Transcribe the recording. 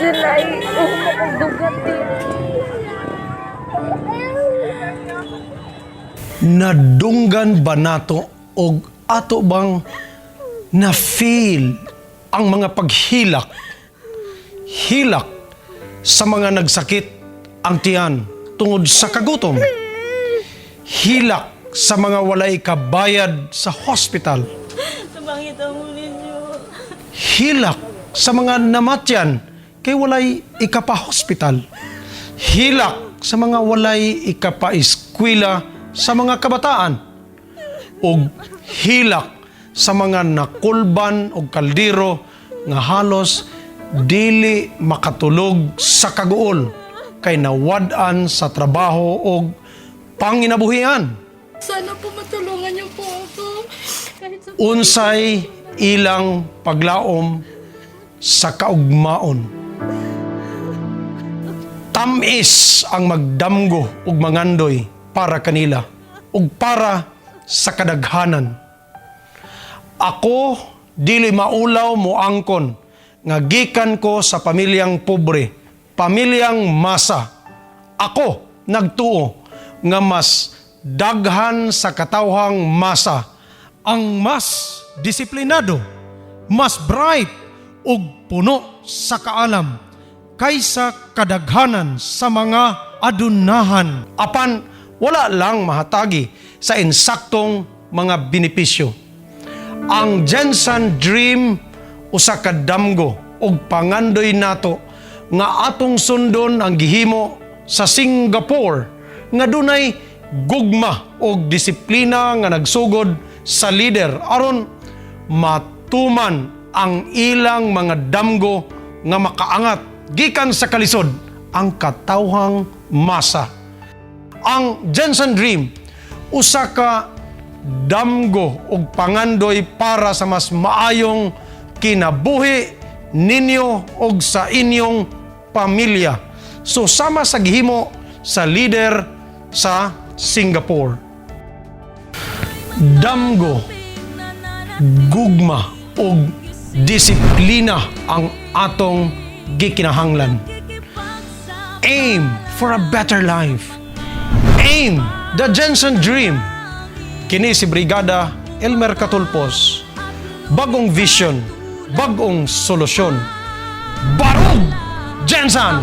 Sila ay uhmo kong dugat eh. Nadunggan ba nato og ato bang na-feel ang mga paghilak hilak sa mga nagsakit ang tiyan tungod sa kagutom, hilak sa mga walay kabayad sa hospital, hilak sa mga namatyan kay walay ikapa-hospital, hilak sa mga walay ikapa-eskwela sa mga kabataan, ug hilak sa mga nakulban og kaldero nga halos dili makatulog sa kaguol kay nawad-an sa trabaho og panginabuhian. Sana po matulungan niyo po ako. Kahit sa Unsay ilang paglaom sa kaugmaon? Tamis ang magdamgo ug mangandoy para kanila ug para sa kadaghanan. Ako dili maulaw moangkon nga gikan ko sa pamilyang pobre, pamilyang masa. Ako nagtuo nga mas daghan sa katawhang masa ang mas disiplinado, mas bright ug puno sa kaalam kaysa kadaghanan sa mga adunahan. Apan wala lang mahatagi sa insaktong mga benepisyo. Ang GenSan Dream usa ka damgo ug pangandoy nato nga atong sundon ang gihimo sa Singapore nga dunay gugma ug disiplina nga nagsugod sa leader aron matuman ang ilang mga damgo nga makaangat gikan sa kalisod ang katawhang masa. Ang GenSan Dream usa ka damgo ug pangandoy para sa mas maayong kinabuhi ninyo ug sa inyong pamilya. So sama sa gihimo sa leader sa Singapore. Damgo, gugma ug disiplina ang atong gikinahanglan. Aim for a better life. Aim the GenSan Dream. Kini si Brigada Elmer Catulpos. Bagong vision, bagong solusyon. Barug GenSan!